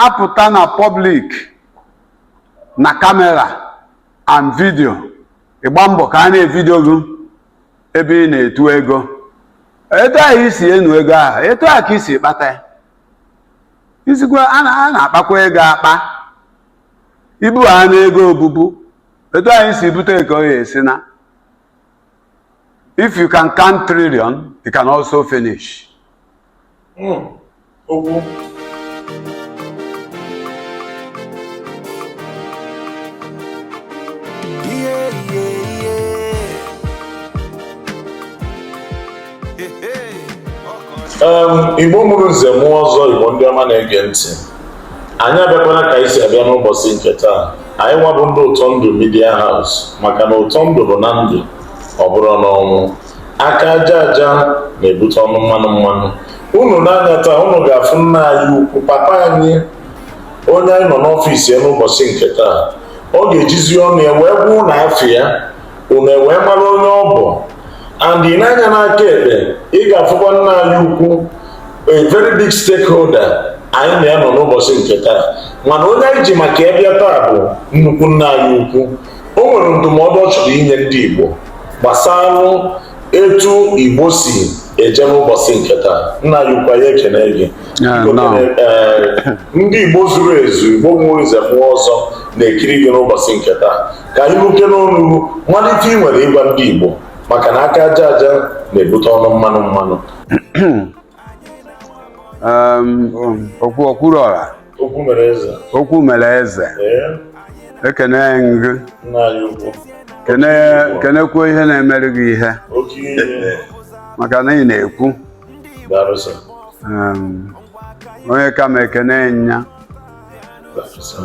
Apụta na public na camera and video, ịgba mbọ ka a na-evideo gị ebe ị na-etu ego. Etu ahụ i si enu ego ahụ, etu ahụ ka i si kpata ya. Isikwa a na-akpakwa ego akpa, ibu ha na ego obubu, etu ahụ i si bute ka ọ ya esi na. If you can count trillion, you can also finish. Okwu. Igbo mụrụ nze mụọ ọzọ, Igbo ndị ọma na-ege ntị, anyị abịakwala ka anyị si abịa n'ụbọchị nke taa. Anyị nwa bụ ndị Ụtọ Ndụ Media House, maka na ụtọ ndụ bụ na ndụ, ọ bụrọ n'ọnwụ. Aka aja aja na-ebute ọnụ mmanụ mmanụ. Unu n'anya taa, unu ga-afụ nna anyị ukwu, papa anyị, onye anyị nọ n'ọfịs ya n'ụbọchị nke taa. Ọ ga-ejizi ọnụ ya wee gwa unu afa ya, unu wee mara onye ọ bụ. And ị n'anya n'aka ekpe, ị ga-afụkwa nna anyị ukwu, a very big stakeholder anyị na ya nọ n'ụbọchị nke taa. Mana onye anyị ji maka ya bịa taa bụ nnukwu nna anyị ukwu. O nwere ndụmọdụ ọ chọrọ inye ndị Igbo gbasara etu Igbo si eje n'ụbọchị nke taa. Nna anyị ukwu, anyị ekene gị. Ndị Igbo zuru ezu, Igbo mụrụ nze mụọ ọzọ na-ekiri gị n'ụbọchị nke taa. Ka anyị nụke n'ọnụ mara ife ị nwere ịgwa ndị Igbo, maka na aka aja aja na-ebute ọnụ mmanụ mmanụ. Okwu okwuru ọra. Okwu mere eze. Okwu mere eze. Ekene gị. Nna anyị ukwu. Kene, kenekwuo ihe na-emere gị ihe. Oke ihe. Maka na ị na-ekwu. Daalụ sir. Onye ka m ekene nya. Daalụ sir.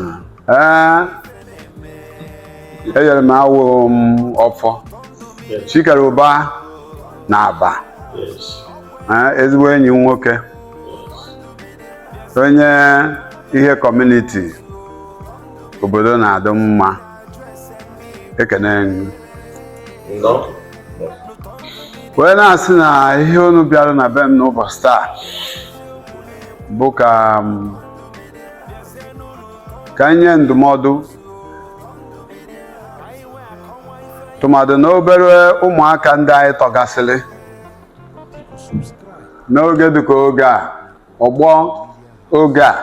Ee, enyere m awụ m ọfọ. Chikere Ụba na Aba. Ezigbo enyi m nwoke, onye ihe community obodo na-adị mma, ekene m. Wee na-asị na ihe unu bịara na be m n'ụbọchị taa bụ ka nye ndụmọdụ, tụmadụ na obere ụmụaka ndị anyị tọgasịrị n'oge dịka oge a, ọgbọ oge a,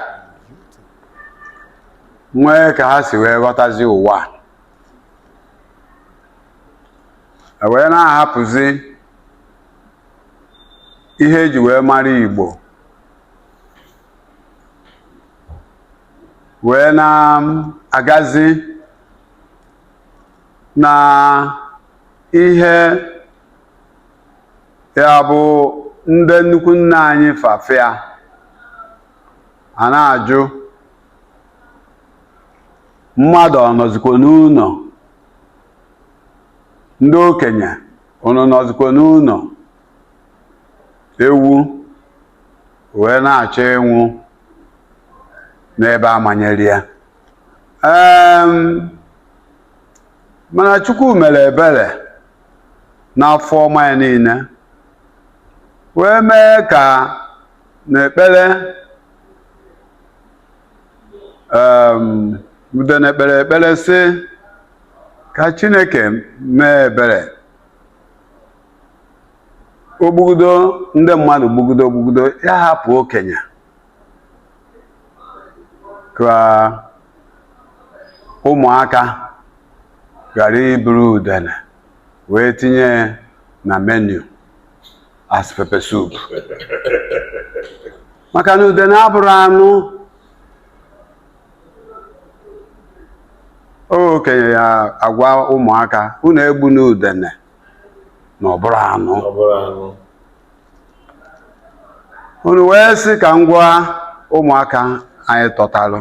nwee ka ha si wee ghọtazi ụwa a, wee na-ahapụzi ihe eji wee mara Igbo, wee na-agazi na ihe ya bụ ndị nnukwu nna anyị fafịa a na-ajụ mmadụ ọ nọzikwa n'ụlọ, ndị okenye unu nọzikwa n'ụlọ, ewu wee na-achọ ịnwụ n'ebe a manyere ya. Mana Chukwu mere ebere n'afọ ọma ya niile wee mee ka n'ekpere udene kpere ekpere sị ka Chineke mee ebere, o gbugido ndị mmadụ, gbugido gbugido ya, hapụ okenye ka ụmụaka ghara iburu udene wee tinye na menu as pepper soup, maka na udene abụrọ anụ. Okenye ya agwa ụmụaka, unu egbuna udene na ọ bụrọ anụ. Unu wee sị ka m gwa ụmụaka anyị tọtalụ,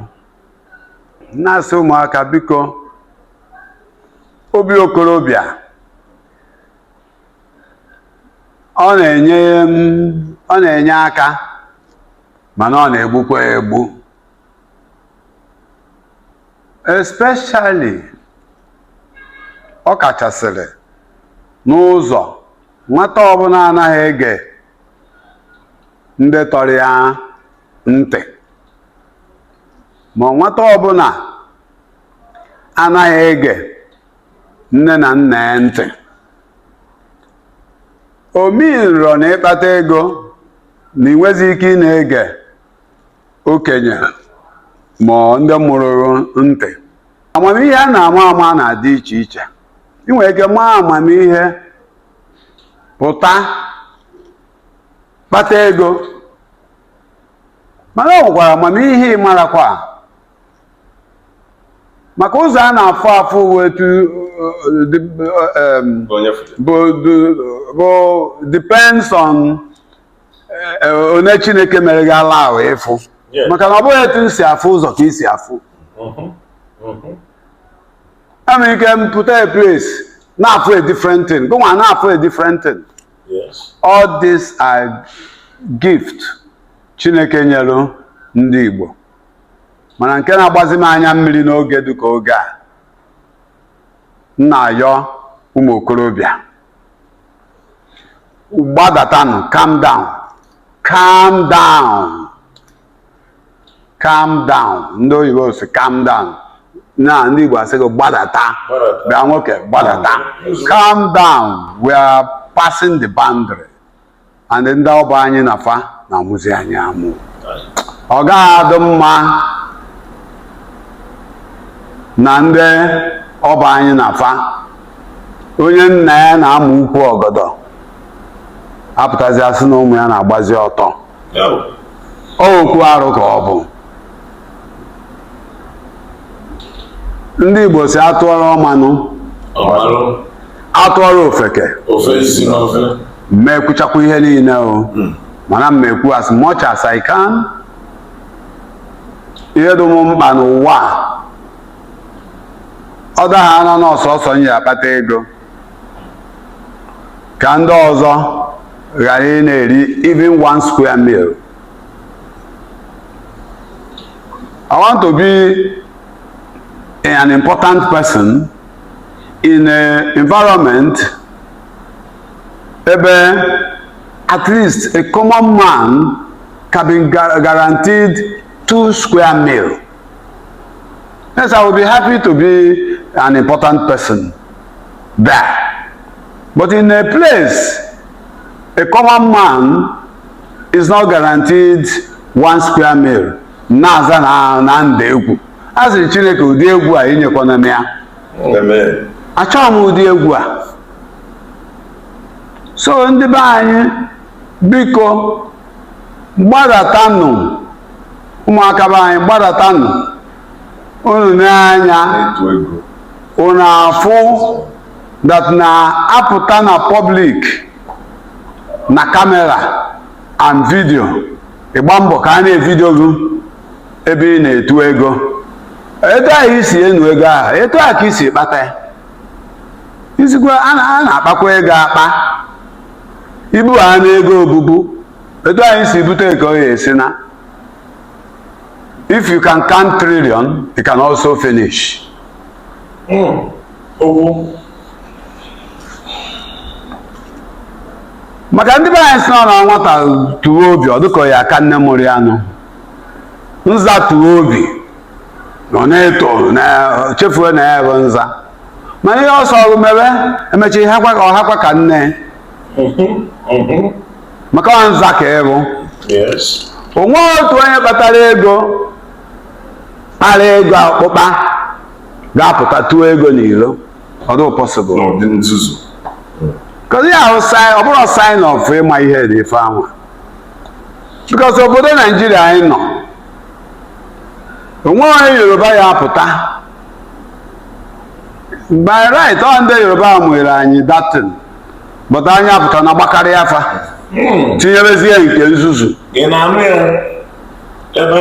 na-asị ụmụaka, biko, obi okorobịa ọ na-enye ọ na-enye aka, mana ọ na-egbukwa egbu, especially ọ kachasịrị n'ụzọ nwata ọbụla anaghị ege ndị tọrọ ya ntị. Ma nwata ọbụla anaghị ege nne na nna ya ntị, o meanrọ na ịkpata ego na ị nwezi ike ị na-ege okenye ma ndị mụrụ ntị. Amamihe a na-ama ama na-adị iche iche. Ị nwere ike maa amamihe pụta kpata ego, mana o nwekwara amamihe ị marakwa, maka ụzọ a na-afụ afụ bụ etu bụ depends on one Chineke mere gị ala ahụ ịfụ, maka na ọ bụghị etu m si afụ ụzọ ka i si afụ. Enwere ike m pụta a place na-afụ a different thing, gụnwa na-afụ a different thing. All these are gift Chineke nyere ndị Igbo. Mana nke na-agbazi m anya mmiri n'oge dịka oge a, m na-ayọ ụmụ okorobịa, gbadatanụ, calm down, calm down, calm down. Ndị oyibo si calm down, na ndị Igbo asị gị gbadata, bịa nwoke gbadata, calm down. We are passing the boundary and ndị ọbọ anyị na fa na-amụzi anyị amụ. Ọ gaghị adị mma na ndị ọbọ anyị na fa, onye nna ya na-amụ ukwu ọgọdọ apụtazi asị na ụmụ ya na-agbazi ọtọ. Ọ okwu arụ ka ọ bụ. Ndị Igbo si atụọrọ ọmanụ, atụọrọ ofeke ma ekwuchakwa ihe niile o, mana m ekwu as much as I can. Ihe dị m mkpa n'ụwa ọ daha na n'ọsọsọ m ya akpata ego ka ndị ọzọ ghara ị na-eri even one square meal. I want to be an important person in an environment ebe at least a common man can be guaranteed 2 square meal. Yes, I will be happy to be an important person there. But in a place, a common man is not guaranteed 1 square meal. Na-aza na ndụ egwu. A sị Chineke ụdị egwu a inyekwana m ya. Achọghị m ụdị egwu a. So ndị be anyị, biko gbadatanụ, ụmụaka be anyị gbadatanụ, unu n'anya unu afụ that na apụta na public na camera and video, ịgba mbọ ka a na-evideo gị ebe ị na-etu ego. Etu ahụ isi enu ego ahụ, etu ahụ ka isi kpata ya. Isikwa a na-akpakwa ego akpa, ibu ha na ego obubu, etu anyị si bute ka ọ ga-esi na. If you can count trillion, you can also finish. Maka ndị be anyị sị na nwata tụwa obi, ọ dịka ya aka nne mụrụ ya nụ. Nza tụwa obi nọ na-eto na chefuo na ya bụ nza, mana ihe ọsọ ọrụ mere emecha ihe ọhakwa ka nne, maka ọ nza ka ịbụ. Onwe otu onye kpatara ego kpara ego akpụkpa ga-apụta tụọ ego n'ilo, ọ dị possible. Because ya ahụ ọ bụrụ sign of ịma ihe dị ife anwa. Because obodo Naijiria anyị nọ, onwe onye Yoruba ya apụta by right. Ọ ndị Yoruba nwere anyị datin, but anyị apụta na gbakarị afa tinyerezie nke nzuzu.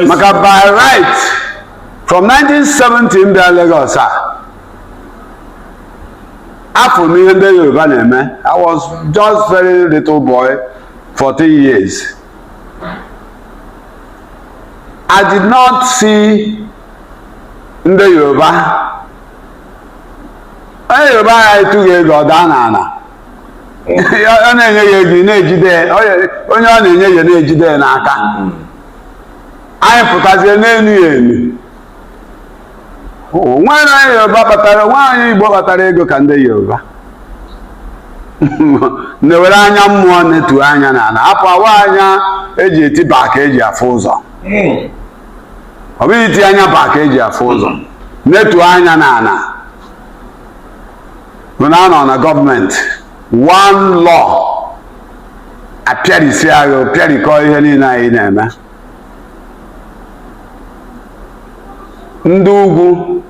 Maka by right from 1970 m bịa Lagos a, afọ m ihe ndị Yoruba na-eme. I was just very little boy, 14 years. I did not see ndị Yoruba. Onye Yoruba ya etụghị ego, ọ daa n'ala. Ọ na-enye ya ego, ị na-ejide onye ọ na-enye ya, na-ejide ya n'aka. Anyị pụtazie n'enu ya enu. Nwere onye Yoruba kpatara, nwaanyị Igbo kpatara ego ka ndị Yoruba na-ewere anya mmụọ na-etu anya n'ala, hapụ awa anya eji eti ba ka eji afụ ụzọ. Ọ bụghị iti anya ba ka eji afụ ụzọ, netuo anya n'ala bụ na anọ na gọọmenti one law apịarisi agha, pịarikọ ihe niile anyị na-eme. Ndị ugwu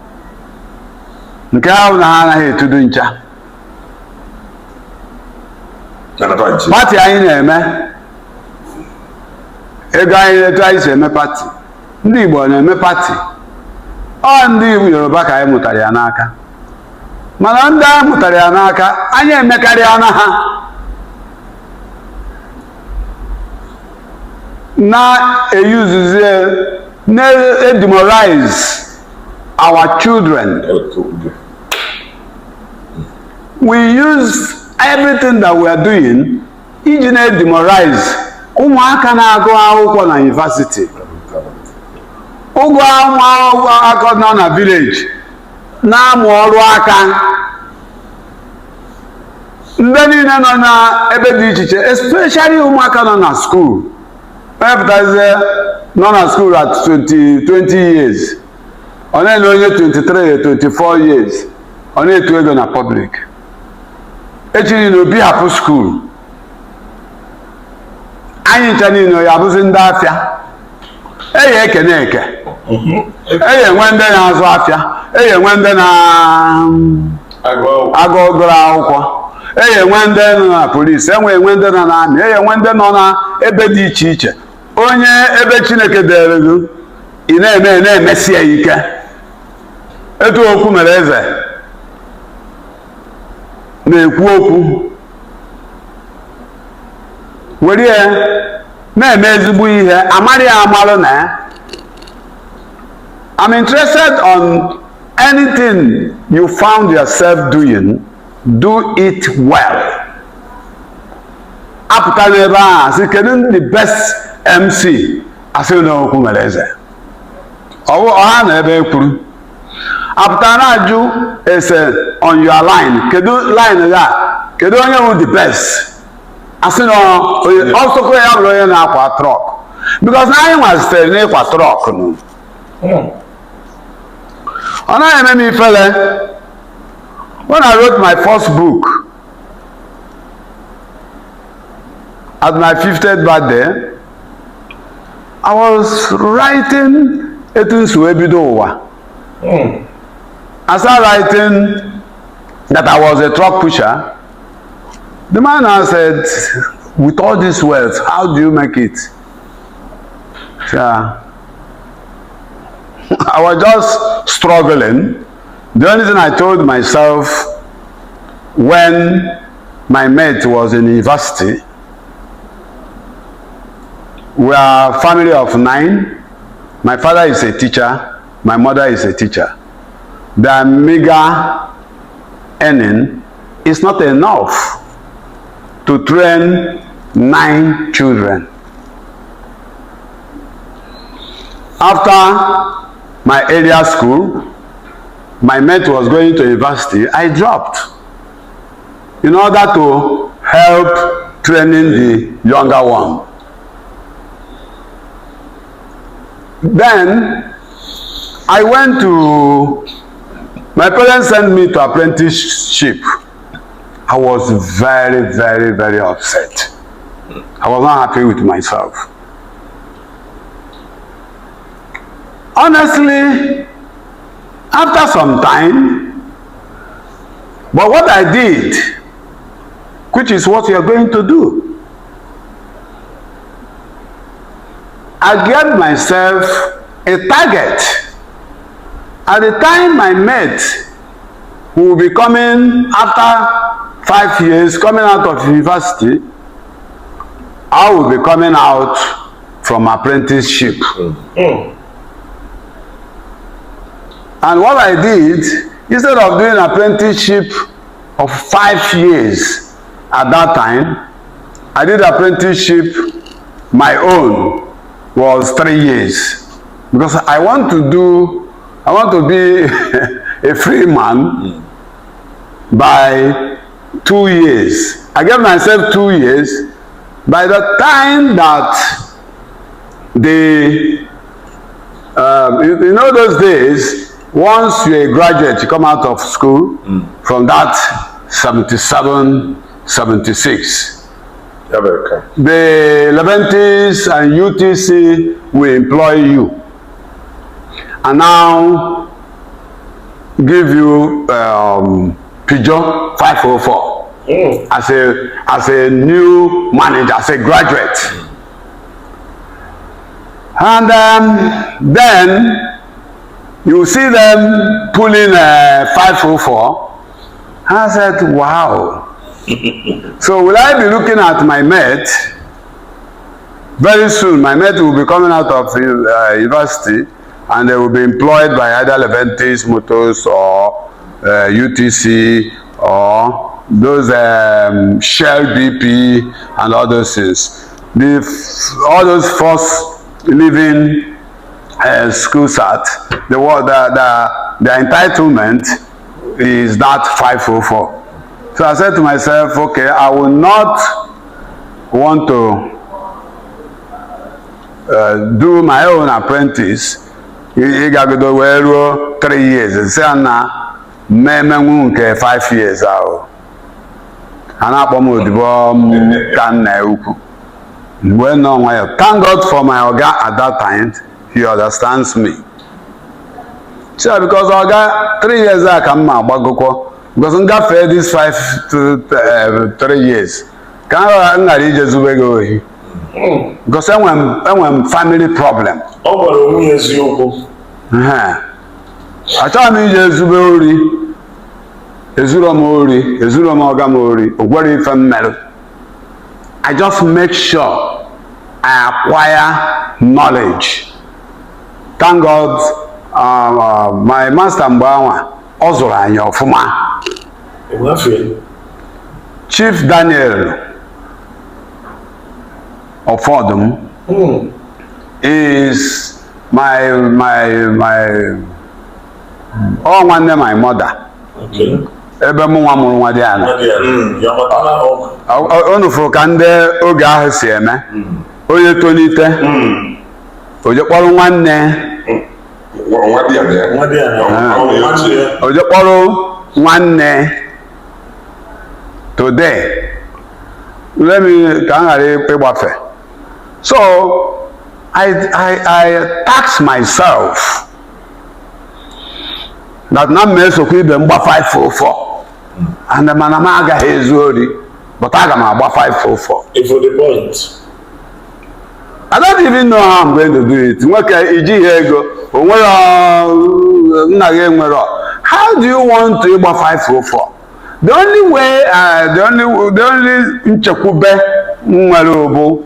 nke ahụ na ha anaghị etudu ncha. Party anyị na-eme ego anyị, etu anyị si eme party, ndị Igbo na-eme party, ọ ndị Yoruba ka anyị mụtara ya n'aka. Mana ndị anyị mụtara ya n'aka, anyị emekarịa na ha na-eyuzuzie na-edemoralize our children. We use everything that we are doing iji na-edemoralize ụmụaka na-agụ akwụkwọ na university, ụgwọ ụmụaka nọ na village na-amụ ọrụ aka, ndị niile nọ na ebe dị iche iche, especially ụmụaka nọ na school. Onye pụtazie nọ na school at 20 20 years, ọ na-ele onye 23 24 years, ọ na-etu ego na public. Echi niile obi hapụ school, anyị ncha niile ya abụzi ndị afịa eyi ekene eke, eyi enwe ndị na-azụ afịa, eyi enwe ndị na-agụ gụrụ akwụkwọ, eyi enwe ndị nọ na polisi, enwe enwe ndị nọ na army, eyi enwe ndị nọ na ebe dị iche iche. Onye ebe Chineke dere gị, ị na-eme na-emesi ya ike. Etu okwu mere eze na-ekwu okwu, were ya na-eme ezigbo ihe, amara ya amalụ na ya. I'm interested on anything you found yourself doing, do it well. Apụta n'ebe ahụ asị, kedu the best MC? Asị na okwu mere eze ọha na ebe ekwuru. Apụta na-ajụ ese on your line, kedu line ya, kedu onye bụ the best? Asị na ọsọkọ ya bụrụ onye na-akwa truck, because na anyị nwa sitere n'ịkwa truck nụ. Ọ naghị eme m ifele. When I wrote my first book at my 50th birthday, I was writing etu m si wee bido ụwa. I started writing that I was a truck pusher. The man now said, with all this wealth, how do you make it? Yeah. I was just struggling. The only thing I told myself when my mate was in university, we are a family of 9. My father is a teacher. My mother is a teacher. Their meager earning is not enough to train 9 children. After my area school, my mate was going to university. I dropped in order to help training the younger one. Then I went to, my parents sent me to apprenticeship. I was very, very, very upset. I was not happy with myself. Honestly, after some time, but what I did, which is what you are going to do, I gave myself a target. At the time my mate, who will be coming after 5 years, coming out of university, I will be coming out from apprenticeship. And what I did, instead of doing apprenticeship of 5 years at that time, I did apprenticeship, my own was 3 years. Because I I want to be a free man by 2 years. I gave myself 2 years. By the time that the you know those days, once you're a graduate, you come out of school from that 77, 76. Ya bụ ka. The Leventis and UTC will employ you and now give you Peugeot 504 as a new manager, as a graduate. And then you see them pulling a 504. I said, "Wow. So will I be looking at my mate? Very soon, my mate will be coming out of university and they will be employed by either Leventis Motors or UTC or those Shell BP and all those things." All those first leaving school cert, the entitlement is that 504. So I said to myself, "Okay, I will not want to do my own apprentice ịgagodo wee ruo 3 years, sị ya na mmemenwu nke 5 years ahụ a na-akpọ m odibo m ka nna ukwu mgbe nọ nwayọ." Thank God for my oga at that time. He understands me. So because oga 3 years a ka m ma agbagokwo, because m gafee this 5 to 3 years ka m ghara ije zube gị ohi, because enwe m family problem. Ọ gwara onwe ya eziokwu. Ehe. Achọghị m ije zube ori. Ezuro m ori, ezuro m ọga m ori, o gwere ife m merụ. I just make sure I acquire knowledge. Thank God, my master mgbe anwa ọ zụrụ anyị ọfụma. Enwefee. Chief Daniel Ọfọdụm is my ọ nwanne my mother. Ebe mụ nwa mụrụ nwa dị ala. Nwa dị ya. Ya matala ọgụ. Unu fụrụ ka ndị oge ahụ si eme, onye tolite, o je kpọrọ nwanne. Nwa dị ya na ya. Nwa dị ya na Ọ na ya nwanne ya. O je kpọrọ nwanne. Today, let me ka m ghara ịgbafe. So I tax myself that na m esokwa ibe m gba 504 and mana m agaghị ezu ori, but aga m agba 504. If for the point. I don't even know how I'm going to do it. Nwoke ijighị ego, o nwere nna gị enwere. How do you want to ịgba 504? The only way, the only nchekwube m nwere bụ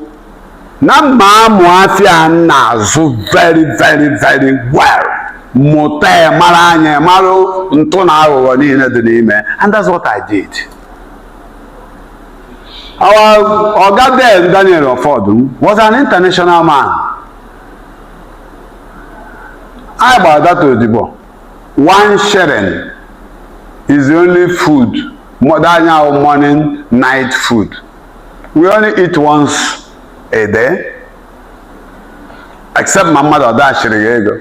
na mma amụ afịa m na-azụ very, very, very well. Mụta ya, mara anya, mara ntụ na aghụghọ niile dị n'ime, and that's what I did. Our Oga then, Daniel Ofodum, was an international man. I gbara that odibo. One sharing is the only food. That now morning, night food. We only eat once a day. Except my mother dashiri ego.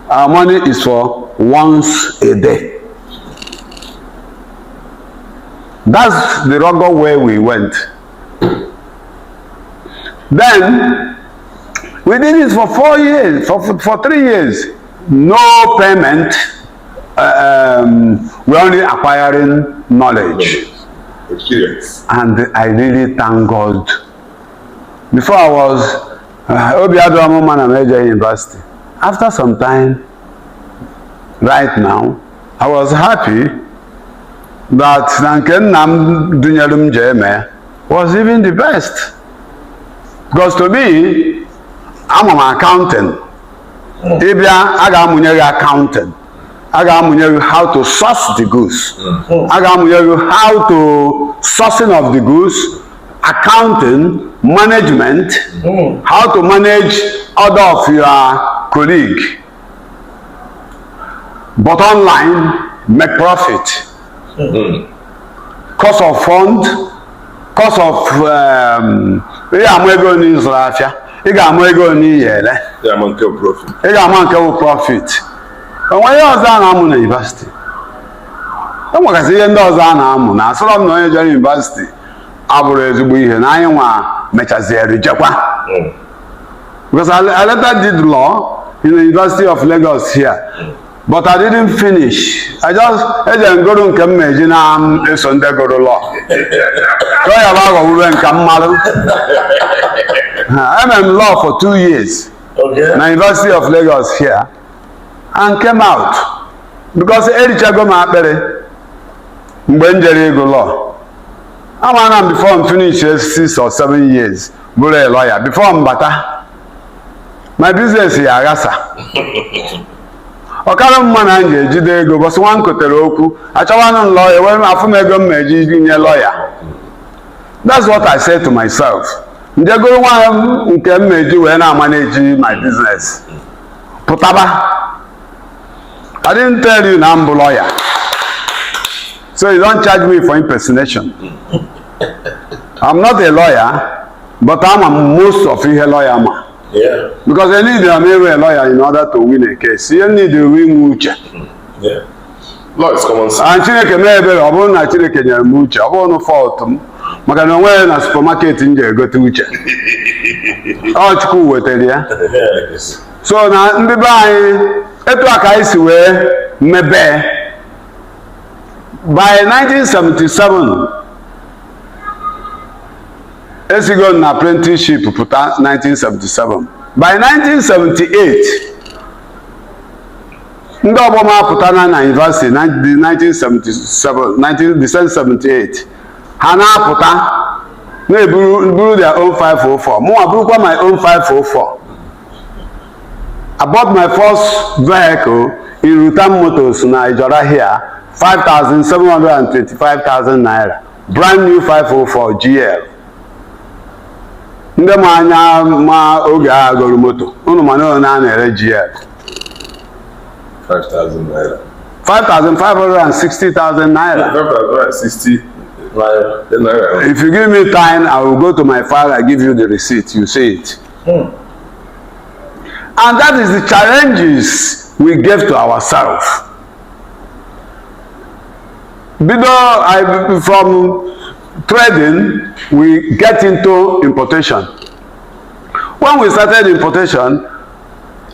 Our money is for once a day. That's the rugged way we went. Then we did it for 4 years, for 3 years. No payment. We're only acquiring knowledge. Experience. And I really thank God. Before I was obi adịrọ m mma na m ejeghị university. After some time, right now, I was happy that na nke nna m dunyere m jee mee was even the best. Because to me, ama m accounting. Ịbịa, a ga-amụnye gị accounting. A ga-amụnye gị how to source the goods. A ga-amụnye gị how to sourcing of the goods, accounting, management, how to manage other of your colleague. But online, make profit. Cost of fund, cost of ị ga-ama ego na ịzụrụ afịa, ị ga-ama ego na iyi ele. Ya ma nke profit. Ị ga-ama nke bụ profit. Onwe ihe ọzọ a na-amụ na university? E nwegasị ihe ndị ọzọ a na-amụ na asọrọ m na onye jere university abụrụ ezigbo ihe na anyị nwa mechaziere jekwa, because I later did law in the University of Lagos here, but I didn't finish. I just eje ngoro nke m meji na eso ndị gụrụ law ka ọ ya bụ aghọgbube nka mmalụ. Emere m law for 2 years na University of Lagos here and came out because erichago m akpịrị mgbe m jere ịgụ law. Amara m before m finish 6 or 7 years bụrụ a lawyer, before m bata, my business ya aghasa. Ọkara mma na m ga-ejide ego bọsị nwa m kotere okwu achọwanụ m lawyer wee afụ m ego m ma eji nye lawyer. That's what I said to myself. Njegoro nwa m nke m ma eji wee na-amanage my business pụtaba. I didn't tell you na m bụ lawyer, so you don't charge me for impersonation. I'm not a lawyer, but I'm a most of ihe lawyer ma because I need am ịrụ a lawyer in order to win a case. Ihe need inwe uche. Yeah. Law is common sense. And Chineke mee ebere, ọ bụrụ na Chineke nyere m uche, ọ bụrụ na fault m, maka na onweghị na supermarket m ji egote uche, ọ Chukwu wetara ya. So na ndị be anyị, etu a ka anyị si wee mebe. By 1977 esigo m na apprenticeship pụta. 1977, by 1978 ndị ọgbọ m apụta na university. Na 1977, 19 December 78, ha na-apụta na-eburu buru their own 504. Mụnwa burukwa my own 504. I bought my first vehicle in Rutan Motors na Ijora here, 5,725,000 naira, brand new 504 GL. Ndị ma anya ma oge a goro moto unu ma na a na-ere GL. 5,000 naira. 5,560,000 naira. 5,060 naira. Naira. If you give me time, I will go to my file and give you the receipt. You see it. And that is the challenges we gave to ourselves. Bido from trading, we get into importation. When we started importation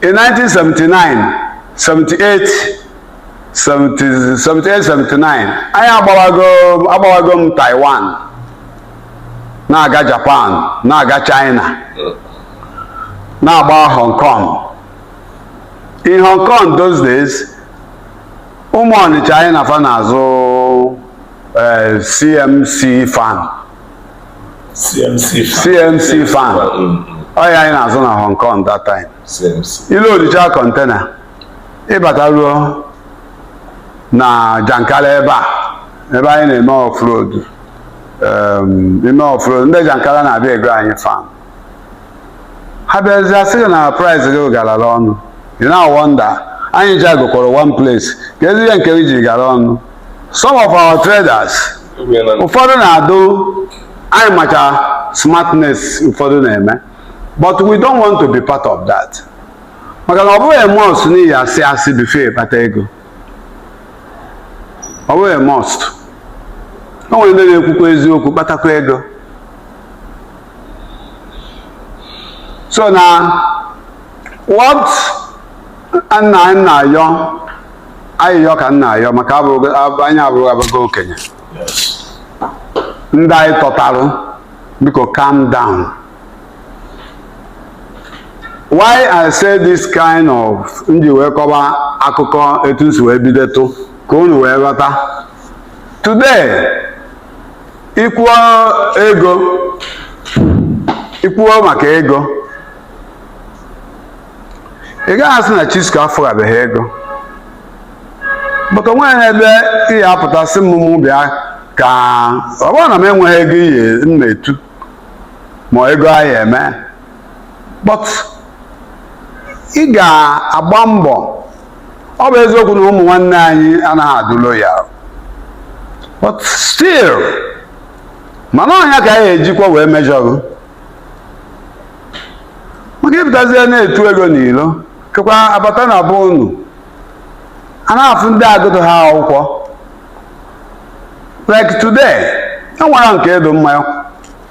in 1979, 78, 70, 78, 79, anyị agbawago m Taiwan, na-aga Japan, na-aga China, na-agba Hong Kong. In Hong Kong those days, ụmụ Ọnịcha anyị na-afa na-azụ CMC fan. CMC fan. CMC fan. Ọ ya anyị na-azụ na Hong Kong that time. CMC. Ile odicha container ịbata ruo na Jankara ebe a, ebe anyị na-eme offroad, ime offroad, ndị Jankara na-abịa ego anyị fan. Ha bịazie sị gị na price gị garara ọnụ. You now wonder, anyị ji agụkwara one place ka ezi ihe nke ji gara ọnụ. Some of our traders, ụfọdụ na-adụ anyị macha smartness ụfọdụ na-eme, but we don't want to be part of that, maka na ọ bụghị must n'ihi asị asị before kpata ego. Ọ bụghị must. O nwere ndị na-ekwukwa eziokwu kpatakwa ego. So na what nna anyị na-ayọ ayịyọ ka nna ayọ, maka anyị abụrụ abago okenye, ndị anyị tọtarụ, biko calm down. Why I say this kind of nji wee kọba akụkọ etu m si wee bidotụ ka unu wee ghọta today, ikwuo ego, ikwuo maka ego, ị gaghị asị na Chisco afụghabeghị ego, but onweghị ebe ị ya apụta sị m mụ bịa ka ọ bụrụ na m enweghị ego ihe m na-etu ma ego ahụ eme. But ị ga-agba mbọ. Ọ bụ eziokwu na ụmụ nwanne anyị anaghị adụ loyal, but still, mana ọnya ka anyị ejikwa wee mejọrụ maka ịpụtazie na-etu ego n'ilo kekwa abata na be unu a na-afụ ndị agụdụ ha akwụkwọ. Like today, enwere nke edo mmanya,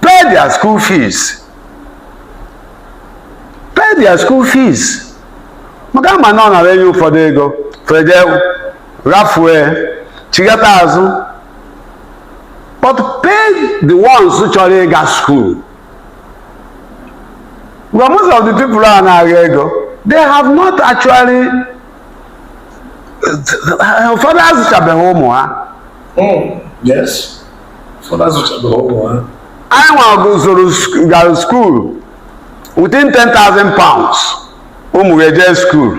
pay their school fees, pay their school fees, maka ama na ọ nara enye ụfọdụ ego feje rafue chigata azụ, but pay the ones chọrọ ịga school, because most of the people a na-agha ego, they have not actually, ụfọdụ azụchabeghị ụmụ ha. Yes, ụfọdụ azụchabeghị ụmụ ha. Anyị nwa zụrụ gara school within £10,000, ụmụ ga-eje school.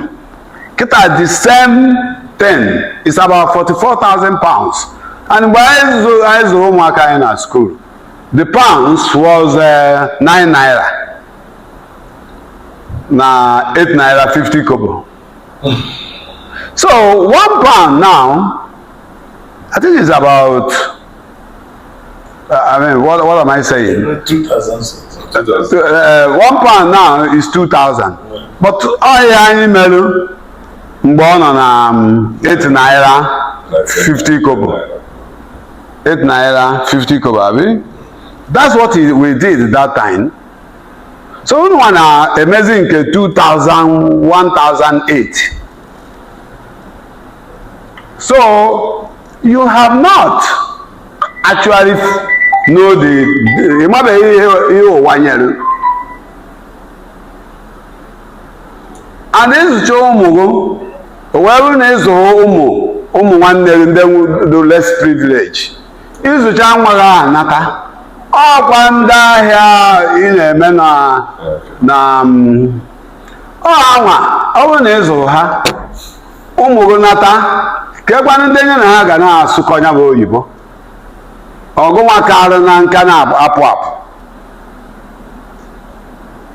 Kịta, the same thing is about £44,000, and mgbe anyị zụrụ ụmụaka anyị na school, the pounds was 9 naira na 8 naira 50 kobo. So £1 now, I think it's about I mean, what am I saying? 2000 something. £1 now is 2000, but ọ ya anyị merụ mgbe ọ nọ na 8 naira 50 kobo, 8 naira 50 kobo, abi? That's what we did that time. So unu nwa na-emezi nke 2000 1008, so you have not actually know the ịmabeghị ihe ụwa nyere. And ịzụcha ụmụ gị, o wee bụrụ na ịzụ ụmụ ụmụ nwanne gị ndị dị less privilege, ịzụcha nwa gị anata ọkwa ndị ahịa ị na-eme na ọ anwa. Ọ bụrụ na ịzụrụ ha, ụmụ gị nata ka ekwanụ ndị nye na ha ga na-asụkọ ya bụ oyibo ọgụnwa karụ na nka na-apụ apụ.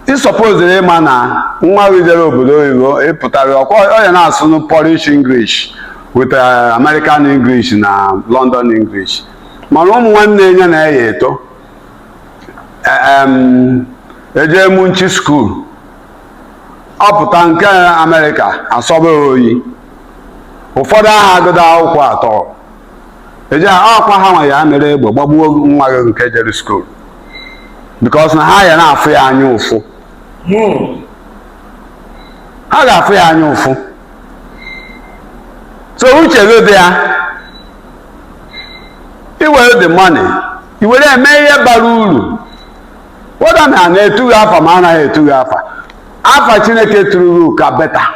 Ị supposed ịma na nwa gị jere obodo oyibo ịpụtara ọkwa ọ ya na-asụ Polish English with American English na London English, mana ụmụ nwanne ya na-eya eto eje munchi school, ọ pụta nke Amerịka asọba oyi. Ụfọdụ aha agụdo akwụkwọ atọ eje ọkwa ha nwa ya mere egbe gbagbuo nwa gị nke jere school, because na ha ya na-afụ ya anya ụfụ. Ha ga-afụ ya anya ụfụ. So uche gị dị ya, iwere the money iwere eme ihe bara uru, whether na na-etughị afa ma anaghị etughị afa, afa Chineke tụrụ gị ka better,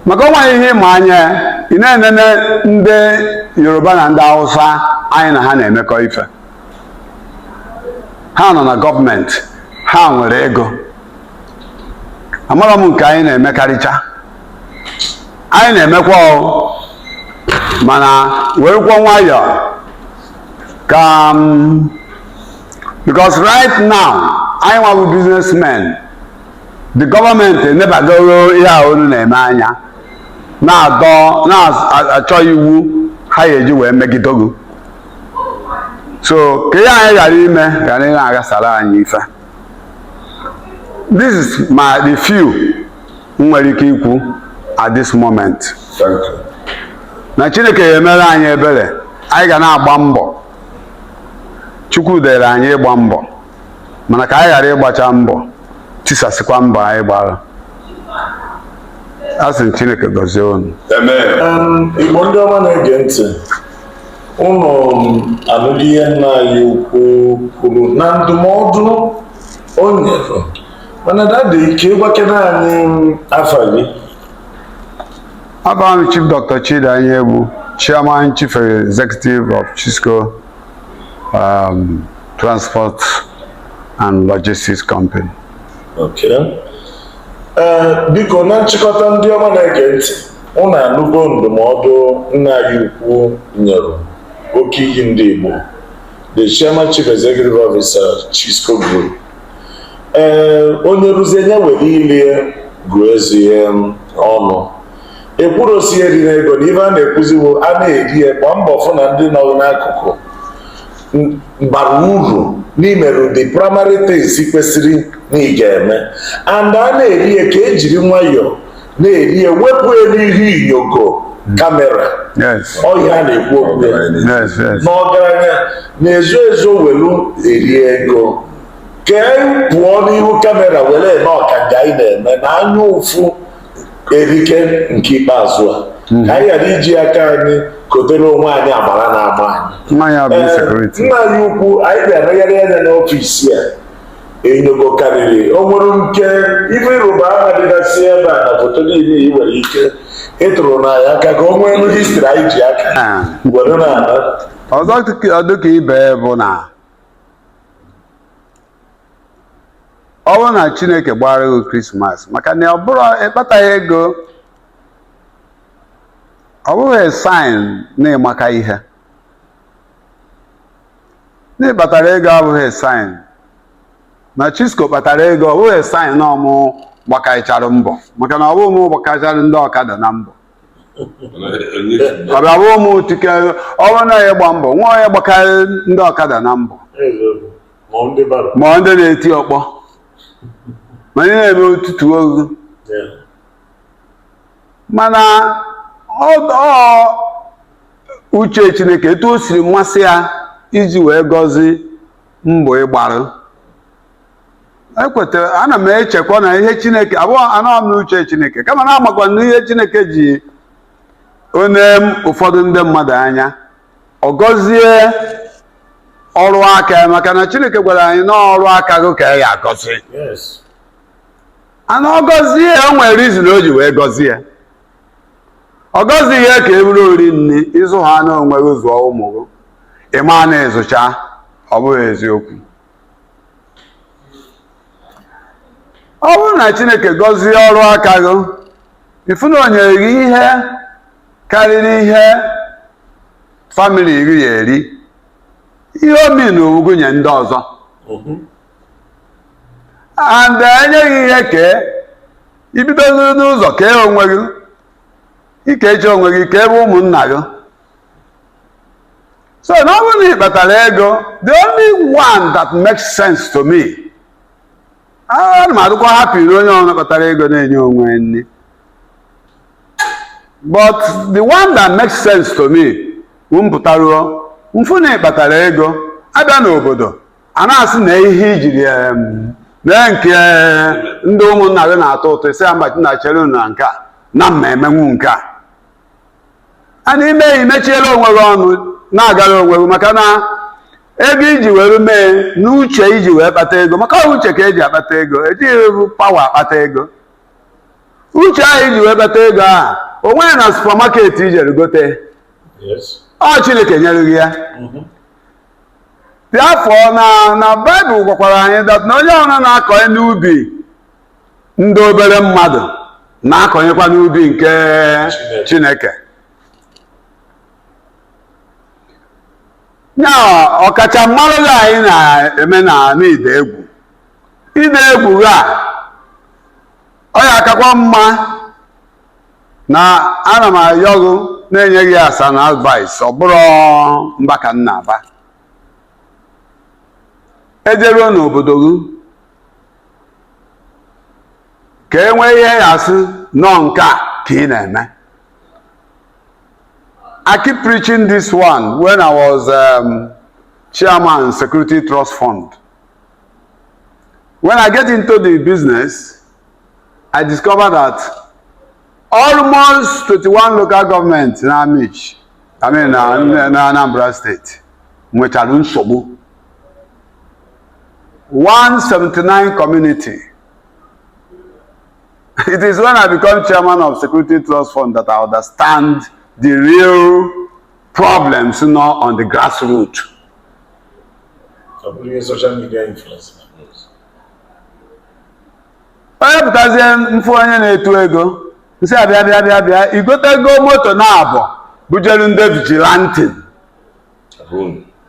maka o nweghị ihe ịma anya. Ị na-enene ndị Yoruba na ndị Hausa anyị na ha na-emekọ ife, ha nọ na gọọmenti, ha nwere ego. Amara m nke anyị na-emekarịcha, anyị na-emekwa o, mana werekwa nwayọọ ka because right now, anyị nwa bụ businessmen, the gọọmenti enebagoro ihe a unu na-eme anya, na-adọ na-achọ iwu ha ga-eji wee megide gị, so ka ihe anyị ghara ime ghara ị na-aghasara anyị ife. This is my the few m nwere ike ikwu at this moment. Thank you. Na Chineke ya emere anyị ebere, anyị ga na-agba mbọ. Chukwu dere anyị ịgba mbọ, mana ka anyị ghara ịgbacha mbọ tisasịkwa mbọ anyị gbara. A sị m Chineke gọzie unu. Amen. Igbo ndị ọma na-ege ntị, unu anụla ihe nna anyị ukwu kwuru na ndụmọdụ o nyere. Mana daddy, ka ịgbakere anyị afa gị. Abụ m Chief Dr. Chidi Anyaegbu, Chairman, Chief Executive of Chisco Transport and Logistics Company. Okay. Ee, biko, na nchịkọta, ndị ọma na-ege ntị, unu anụgo ndụmọdụ nna anyị ukwu nyere, oke iyi ndị Igbo, the Chairman, Chief Executive Officer, Chisco Group. Ee, onye rụzie ya were ilie gụọ ezi ihe. Ọnụ ekwurosi erina ego na ife a na-ekwuziwo a na-eri ya, gbaa mbọ fụ na ndị nọ n'akụkụ bara uru n'imerụ the primary things kwesịrị na ị ga-eme. And a na-eri ya, ka ejiri nwayọọ na-eri ya, wepụ ya n'ihu inyoko camera. Ọhịa a na-ekwu okwu ya na ọgaranya na-ezo ezo welu eri ego, ka anyị pụọ n'ihu camera were eme ọkanga anyị na-eme na anya ụfụ erike nke ikpeazụ a, ka anyị ghara iji aka anyị kotere onwe anyị agbara na-agba anyị. Mmanya bụ Ee, insecurity. Nna anyị ukwu, anyị bịa anya n'ọfịs a, enyogo karịrị. O nwere nke ife ịrụba ama dịgasị ebe a na foto niile ị nwere ike ịtụrụ na ya aka, ka o nwee elu history anyị ji aka were na-ana. Ọzọ dịka ibe bụ na ọ bụrụ na Chineke gbara gị Christmas, maka na ọ bụrụ ịkpataghị ego, ọ bụghị sign na ịmaka ihe. Na ịkpatara ego abụghị sign na Chisco kpatara ego. Ọ bụghị sign na ọmụ gbakarịchara mbọ, maka na ọ bụghị mụ gbakarịchara ndị ọkada na mbọ. Ọ bịa bụrụ mụ tike. Ọ bụrụ na ya gba mbọ, nwa onye gbakarị ndị ọkada na mbọ ma ndị bara ma ndị na-eti ọkpọ, ma ndị na-eme otutu ogu. Mana ọ uche Chineke, etu o siri masị ya iji wee gọzi mbọ ịgbarụ ekwetara. Ana m echekwa na ihe Chineke abụọ anọghị m n'uche Chineke, kama na amakwa na ihe Chineke ji one ụfọdụ ndị mmadụ anya, ọ gọzie ọrụ aka ya, maka na Chineke gwara anyị na ọrụ aka gị ka ya agọzi. Ana ọ gọzie, o nwere reason o ji wee gọzie. Ọ gọzighị ya ka e bụrụ ori nri ịzụ ha na onwe gị, zụọ ụmụ gị, ịma na ịzụcha. Ọ bụghị eziokwu. Ọ bụrụ na Chineke gọzie ọrụ aka gị, ịfụ na o nyere gị ihe karịrị ihe family gị ya eri, ihe omi na owugo nye ndị ọzọ and enyeghị ihe kee ibidozi n'ụzọ kee onwe gị, ikechi onwe gị, kee ebe ụmụnna gị. So na ọ bụrụ na ị kpatara ego, the only one that makes sense to me, ana m adịkwa happy na onye ọbụla kpatara ego na-enye onwe ya nri, but the one that makes sense to me bụ mpụtaruo mfụ na ị kpatara ego, abịa n'obodo a na-asị na ihe ijiri mee nke ndị ụmụnna gị na-atọ ụtọ, isi ya mba, na chere unu na nke a na mma emenwu nke a a na ime ya, imechiela onwe gị ọnụ na-agara onwe gị, maka na ego iji were mee n'uche iji wee kpata ego, maka ọ uche ka eji akpata ego, ejighị power akpata ego. Uche ahụ iji wee kpata ego ahụ, o nweghị na supermarket ijere gote. Ọ Chineke nyere gị ya. Therefore, na Baịbụl gwakwara anyị that na onye ọbụla na-akọnye n'ubi ndị obere mmadụ na-akọnyekwa n'ubi nke Chineke. Ya ọkacha mmadụ gị anyị na-eme na n'ide egwu, ide egwu gị a, ọ ya akakwa mma na ana m ayọ gị na-enye gị asa na advice. Ọ bụrụ mba ka m na-aba, ejeruo n'obodo gị ka e nwee ihe ya asị nọ nke a ka ị na-eme. I keep preaching this one. When I was chairman Security Trust Fund, when I get into the business, I discovered that almost 21 local governments na Amichi, I mean na Anambra State nwechara nsogbu. 179 community. It is when I become chairman of Security Trust Fund that I understand the real problems not on the grassroots. Ọ bụrụ ihe social media influence. Onye pụtazie mfu onye na-etu ego, nsị abịa bịa bịa bịa igotego moto na abụọ bujelu ndị vigilante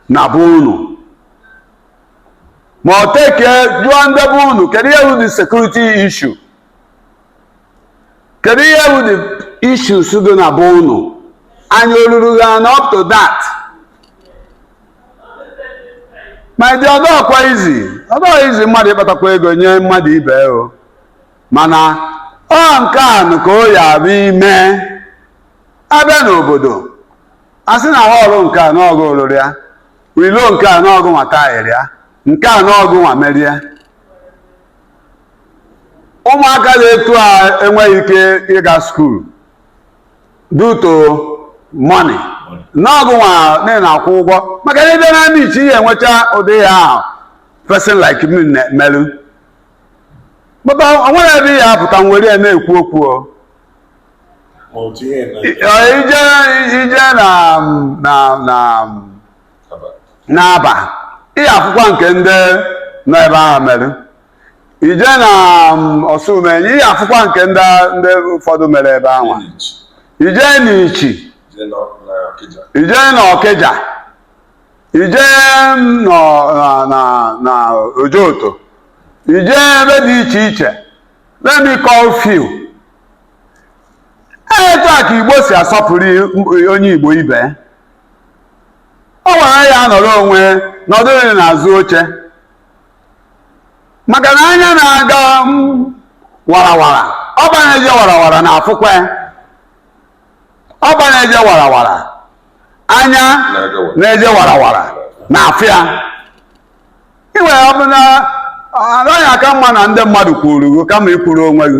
na be unu, ma ọ tekie jụọ ndị be unu kedu ihe bụ the security issue. Kedu ihe bụ the issues dị na be unu? Anya oluru gị na up to that. Ma dị ọdọkwa izi, ọdọ izi mmadụ ịkpatakwa ego nye mmadụ ibe o. Mana ọ nke a nụ ka o ya abụ ime abịa n'obodo a sị na hall nke a n'ọgụ olulu ya, wilo nke a n'ọgụ nwa taịrị ya, nke a n'ọgụ nwa merie. Ụmụaka na-etu a enweghị ike ịga school due to money n'ọgụ nwa na na-akwụ ụgwọ, maka na ebe na iche ihe enwecha ụdị ya ahụ person like me merụ. But o nwere ebe ya apụta nwere ya na-ekwu okwu o. Ma otu ihe na Ije na n'Aba, ị afụkwa nke ndị nọ ebe ahụ mere. Ije na Ọsụmenyi, ị afụkwa nke ndị ụfọdụ mere ebe ahụ. Ije n'Ichi, ije n'Ọkịja, ije nọ na Ojoto, ije ebe dị iche iche. Let me call few. Etu a ka Igbo si asọpụrụ onye Igbo ibe. O nwere ya nọrọ onwe nọdụ n'azụ oche, maka na anya na-aga warawara, ọba na-eje warawara na-afụkwa ya. Ọba na-eje warawara, anya na-eje warawara na-afụ ya. Iwe ọ bụ na anaghị aka mma na ndị mmadụ kwuru gị kama ikwuru onwe gị.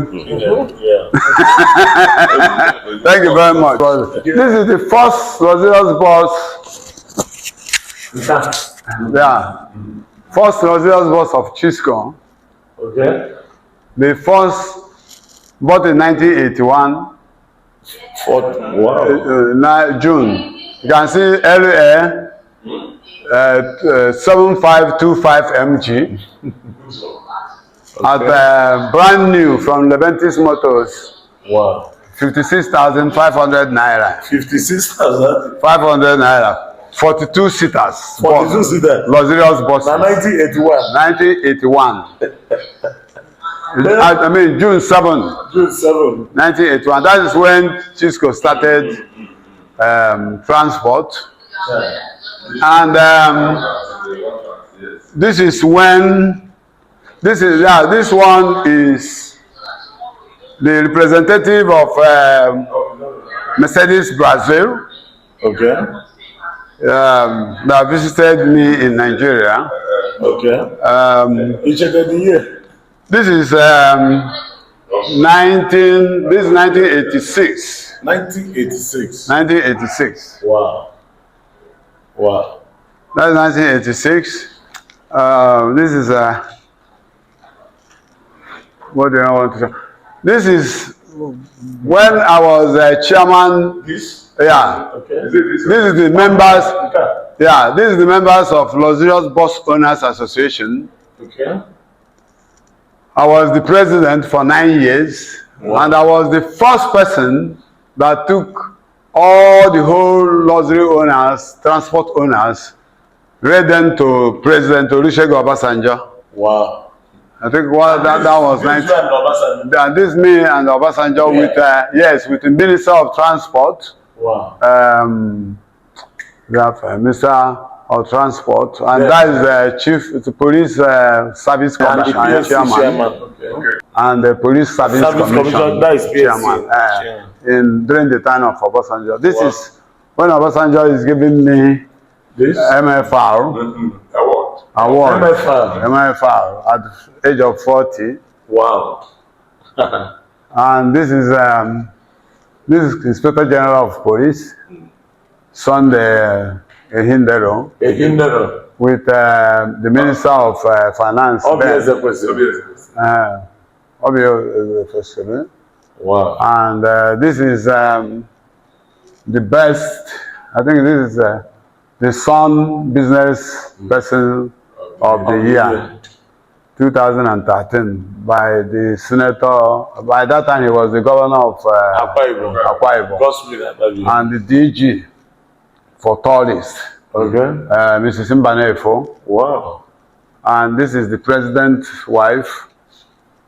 Thank you very much. This is the first luxurious bus. Yeah. First luxurious bus of Chisco. The first bought in 1981. Wow. June. You can see LA 7525 MG. At brand new from Leventis Motors. Wow. 56,500 naira. 56,000. 500 naira. 42 seaters. 42 seater. Luxurious buses. Na 1981. 1981. I mean, June 7, June 7. 1981. That is when Chisco started transport. And this is when, this is, yeah, this one is the representative of Mercedes Brazil that visited me in Nigeria. Ichete the year. This is 19, this is 1986. 1986. 1986. Wow. That's 1986. This is what do I want to say? This is when I was chairman. This? Yeah. Okay. This is the members. Yeah, this is the members of Luxurious Bus Owners Association. I was the president for 9 years, and I was the first person that took all the whole luxury owners, transport owners, read them to President Olusegun Obasanjo. I think, well, that was This 19, one, Obasanjo. And this me and Obasanjo with yes, with the Minister of Transport, we have Minister of Transport, and that is the chief, the Police Service And the Commission PSC chairman, chairman. Okay. And the Police Service, Service Commission, Commission, that is PSC chairman chairman. in during the time of Obasanjo. This is when Obasanjo is giving me This? MFR Award. Award. MFR. MFR at the age of 40. And this is Inspector General of Police, Sunday Ehindero, Ehindero. With the Minister of Finance Obi then, Ezekwesili. Obi Ezekwesili. And this is the best, I think this is the Sun Business Person of the Year, 2013, by the senator. By that time, he was the governor of Akwa Ibom. Akwa Ibom. Godswill Akpabio. And the DG for tourists, Mrs. Mbanefo. And this is the president's wife.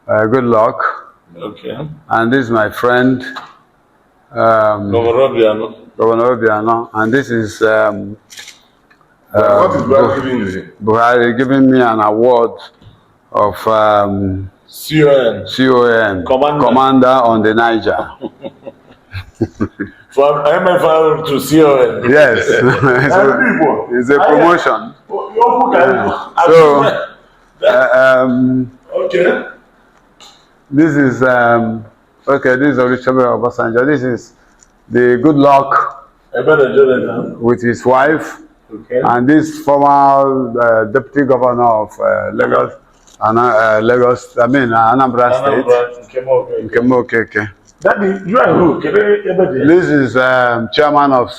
Good luck. Okay. And this is my friend, Governor Obiano. Governor Obiano. And this is What is Buhari giving you? Buhari giving me an award of CON. CON, Commander. Commander on the Niger. From MFR to CON. Yes. Ndị Igbo. It's a promotion. Okwu ka anyị- So, Okay. This is okay. This is Olusegun Obasanjo. This is the good luck Ebere Jonathan. with his wife, Okay. and this former deputy governor of Lagos, Lagos. I mean Anambra State, Anambra, Nkem Okeke. Nkem Okeke. Daddy, you are who? Kedu ebe dị? This is chairman of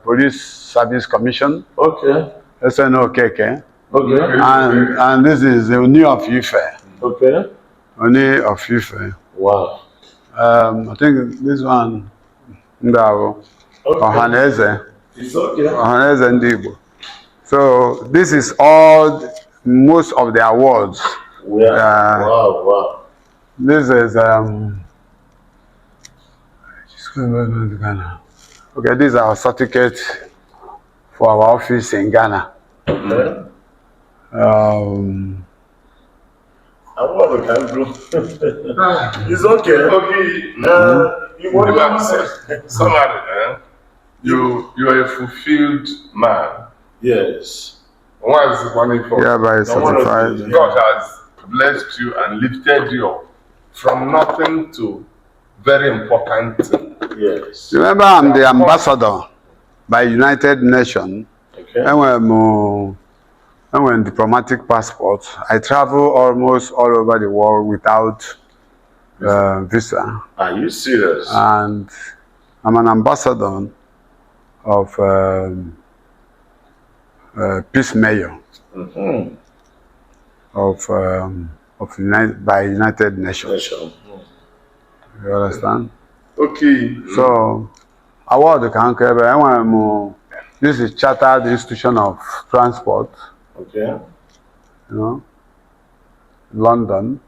Police Service Commission, Okay. SN Okeke, Okay. and this is the Oni of Ife. Okay. Oni of Ife. Wow. I think this one, Ndawo, Okay. Ohaneze. It's okay. Ohaneze Ndị Igbo. So this is all, most of the awards. We are. Wow. This is Ghana. Okay, this is our certificate for our office in Ghana. Okay. Award ka m It's okay. Okay. Igbo ndị ọma. Relax. Summary, eh? You are a fulfilled man. Yes. One is one for Hereby certified. God has blessed you and lifted you up from nothing to very important thing. Yes. Remember, I'm the ambassador by United Nations. Okay. Enwere m enwere m diplomatic passport. I travel almost all over the world without visa. Are you serious? And I'm an ambassador of Peace Mayor of United, by United Nations. Nation. You understand? Okay. So, award ka nkụ ebe enwere m, this is Chartered Institution of Transport, London.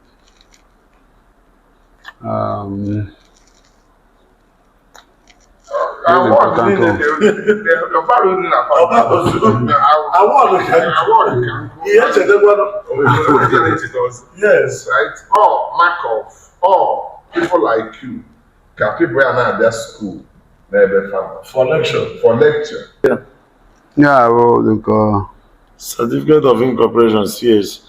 Award important niile one. Ọbara unu na Award ka m Award ka nkụ. Ihe chetakwanụ. Yes. Right? All mark of all people like you ka people ya na-abịa school n'ebe fama For lecture. for lecture. Yeah, well, look, Certificate of Incorporation, CS.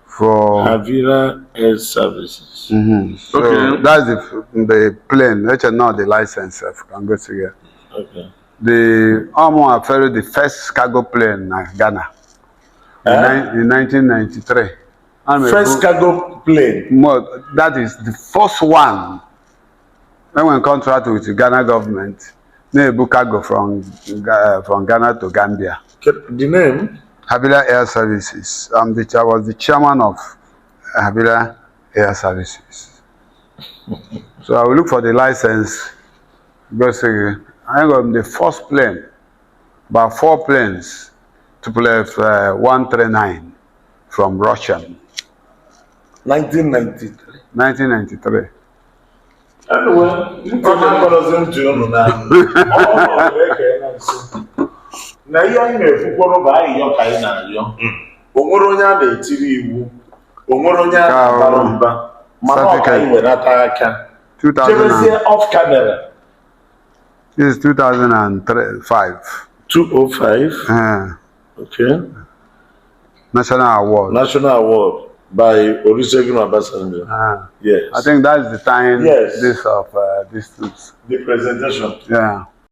for Havila Air Services. So Okay. that's the plane. Actually, not the license. If you can go to here. Okay. The Omo ferry, the first cargo plane in Ghana Eh? in 1993. I'm a First cargo plane. That is the first one. When we contract with the Ghana government, na-ebu cargo from Ghana to Gambia. The name? Habila Air Services. I was the chairman of Habila Air Services. So I will look for the license because I got the first plane, about four planes, Tupolev 139 from Russian, 1993. 1993. Anyway, ntị na-akọrọzi ntị unu na ọ bụ eke na nsị. Na ihe anyị na-ekwukwọrọ bụ ayịyọ ka anyị na-ayọ. O nwere onye a na-etiri iwu, o nwere onye a na-abara mba, mana ọ ka anyị wenata aka. 2000 Jebezie off camera. This is 2005. 205. Okay. National Award. National Award by Olusegun Obasanjo. Yes. I think that's the time Yes. this of these troops. The presentation. Yeah.